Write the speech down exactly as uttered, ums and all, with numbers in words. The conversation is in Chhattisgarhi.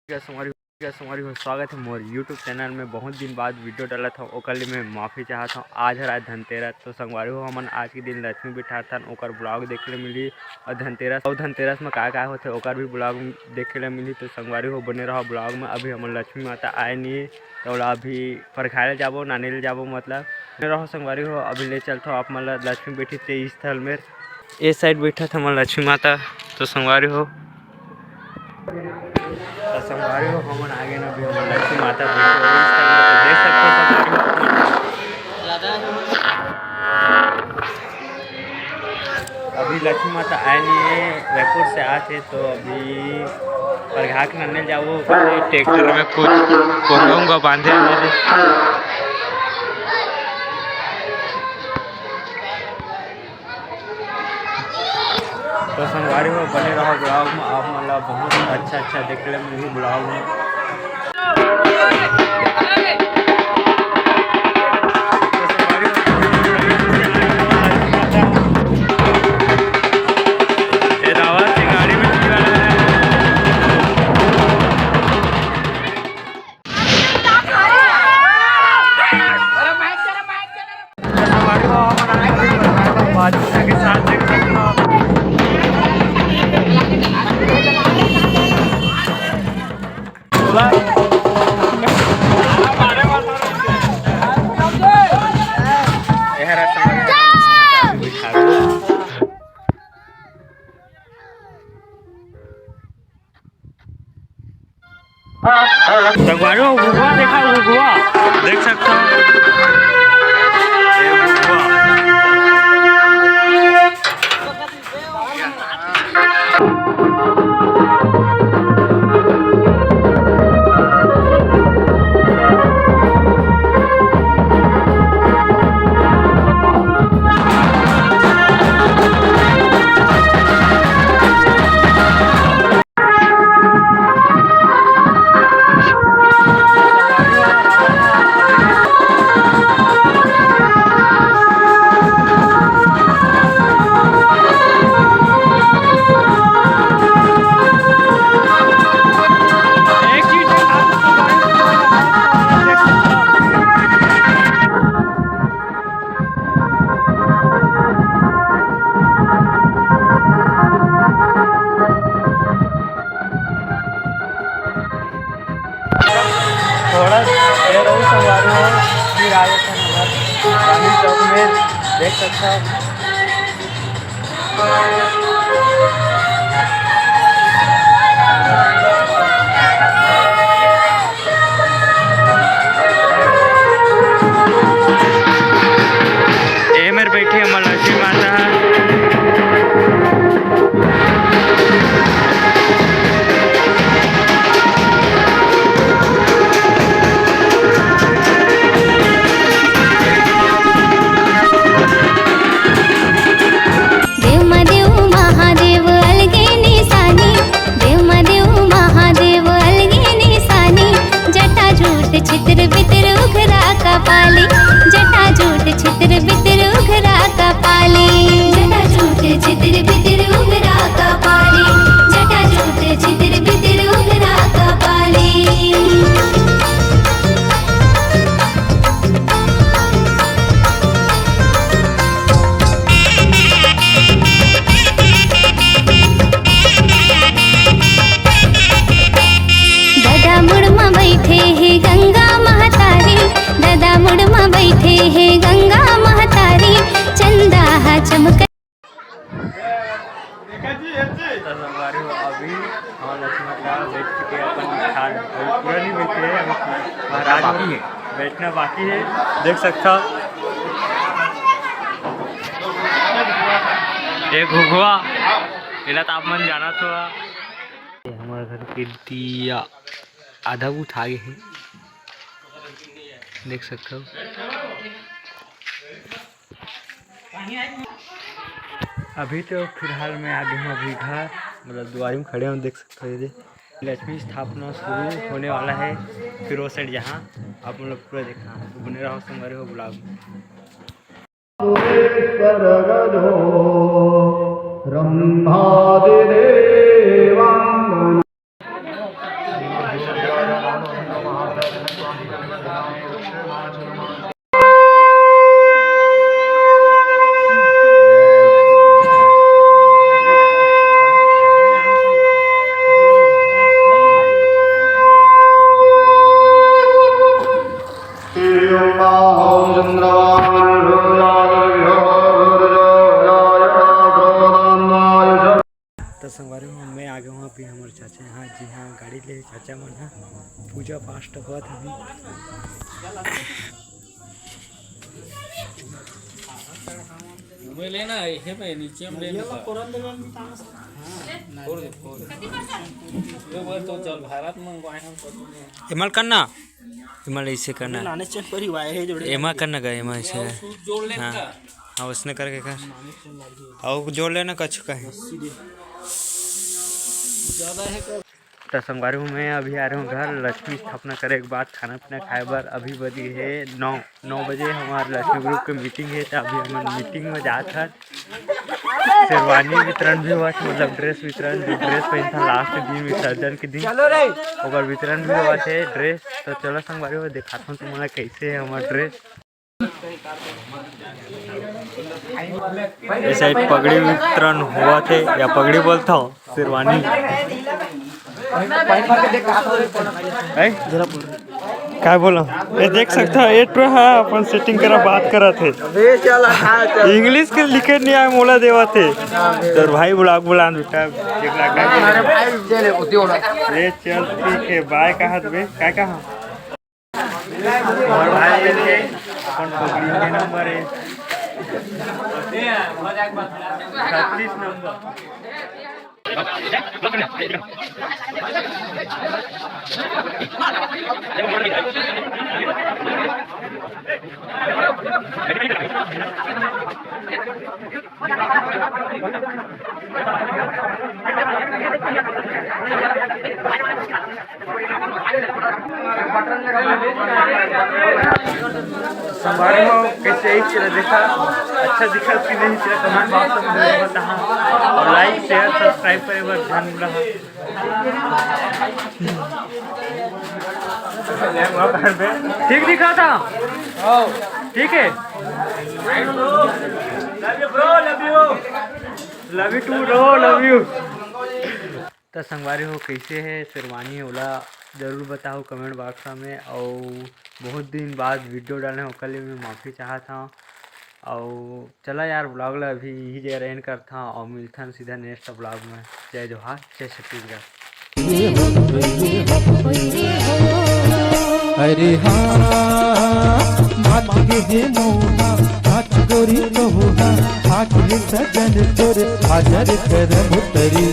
क्या संगवारी हो, क्या संगवारी हो, स्वागत है मोर YouTube चैनल में। बहुत दिन बाद वीडियो डालत हूँ, ओकर लिए मैं माफ़ी चाहत हूँ। आज हर आज धनतेरस, तो संगवारी हो, हमन आज के दिन लक्ष्मी बिठाथन, ओकर ब्लॉग देखे ले मिली। और धनतेरस, और धनतेरस में का का होथे, ओकर भी ब्लॉग देखे ले मिली। तो संगवारी हो, बने रहो ब्लॉग में। अभी हमन लक्ष्मी माता आए नहीं, तो ओला अभी परघाए ले जाबो, नाने ले जाबो, मतलब। बने रहो संगवारी हो, अभी ले चलथो आप मन ला लक्ष्मी बैठी तेईस स्थल में। ए साइड बैठत हमर लक्ष्मी माता। तो संगवारी हो, तो संगवारी हो, हमन आगे न अभी हमर लक्ष्मी माता बैठी हो, इस time में तो देख सकते हो संगवारी हो, अभी लक्ष्मी माता आए नहीं है, रायपुर से आते, तो अभी परघा के नन्ने जाओ, ट्रैक्टर में कुछ पोंगा उंगा बांधे हैं। तो संगवारी हो, बने रहो ब्लॉग में, आप मन ला बहुत अच्छा अच्छा देखे ले मिलही ब्लॉग में। ये रावत की गाड़ी में चल रहा है। संगवारी हो, घुघुआ देखा, घुघुआ देख सकता हूँ। ये घुघुआ। थोड़ा देर अउ संगवारी हो, फिर आ जाते हैं हमर गांधी चौक में, देख सकता हूँ। ए मेर बैठी हमर लक्ष्मी माता ह। देव महादेव महादेव अलगे निशानी, देव महादेव महादेव अलगे निशानी। जटा जूट छितर बितर उघरा कपाली, जटा जूट छितर बितर उघरा कपाली, जटा जूट छितर बितर उघरा कपाली, जटा जूट छितर बितर उघरा कपाली। ददा मुड़ म बैठे हे गंगा महतारी, ददा मुड़ म बैठे हे गंगा महतारी, चंदा हा चमक। तो संगवारी हो, अभी हम लक्ष्मी का बैठ चुके हैं अपन स्थान, अभी पूरा नहीं बैठे हैं, अभी महाराज बाकी है। बैठना बाकी है, देख सकता। ये घुघुआ, एला तो आप मन जानत हो। ये हमारे घर के दिया आधा बुझा गे हे, देख सकते हो। अभी तो फिलहाल मैं आ गया हूँ अभी घर, मतलब दुआरी में खड़े हूँ, देख सकते हो ये लक्ष्मी स्थापना शुरू होने वाला है। फिर वो साइड जहाँ आप लोग पूरा देखना, तो बने रहो संगवारी हो ब्लॉग में। ब्रह्मादिदेवांगना। तो संगवारी हो, मैं आ गया हूँ अभी हमर चाचा यहाँ, जी हाँ, गाड़ी ले चाचा मन ह पूजा पाठ होत हे अभी। घूमे लेना, इहे में नीचे में लेना। फोड़ दे, फोड़ दे। ये बार तो चल भारत मंगवाए हम सब। एमल करना, एमल ऐसे करना। लाने चेन पर ही वाए है जोड़े। एमा करना गा, एमा ऐसे। सूट जोड़ ले हाँ। का। हाँ, उसने करके कर। अउ जोड़ लेना कछु कहे। सीधे। ज्यादा है कर। त संगवारी हो, मैं अभी आ रहे हूँ घर, लक्ष्मी स्थापना करे के बाद खाना पीना खाए बर। अभी बजी है नौ, नौ बजे हमार लक्ष्मी ग्रुप के मीटिंग है, त अभी हमन मीटिंग में जात हन। शेरवानी वितरण भी हुआ, मतलब ड्रेस वितरण, जो ड्रेस पहनता लास्ट दिन विसर्जन के दिन, चलो रे। ओकर वितरण भी हुआ थे ड्रेस। तो चलो संगवारी हो, दिखाता हूँ तुमन ला कैसे है हमार ड्रेस। ये साइड पगड़ी वितरण हुआ थे, या पगड़ी बोलता हो, शेरवानी। हैं? काय बोला? ये देख सकता है, ये तो है, अपन सेटिंग करा, बात करा थे। अबे चल, हाँ, चल। इंग्लिश के लिखे नहीं आए, मोला देवा थे। हाँ, बे। तो भाई ब्लॉग बुला बेटा, एक लाख का। अरे भाई, चले, उती होला। ले चल, ठीक है, बाय कहा बे, काय कहा? और भाई के अपन पगड़ी के नंबर है छत्तीस नंबर। संगवारी हो, कैसे एक चीज देखा, अच्छा दिखा कि नहीं दिखा, कमेंट बॉक्स में जरूर बताहा। और लाइक, शेयर, सब्सक्राइब करे बर ध्यान रहा। ठीक दिखा था। ठीक है। Love you too bro, love you। त संगवारी हो, कैसे है शेरवानी, ओला जरूर बताओ कमेंट बॉक्स में। और बहुत दिन बाद वीडियो डाले, ओकर लिए मैं माफ़ी चाहत हूँ। और चला यार, ब्लॉग ला अभी यही जगह एंड करता हूँ और मिलता हूँ सीधा नेक्स्ट ब्लॉग में। जय जोहार, जय छत्तीसगढ़। अरे हाँ, मात के हे मोहा, हाथ गोरी कहुहा, हाथ ले सजन तोर, हाजर करम तरी।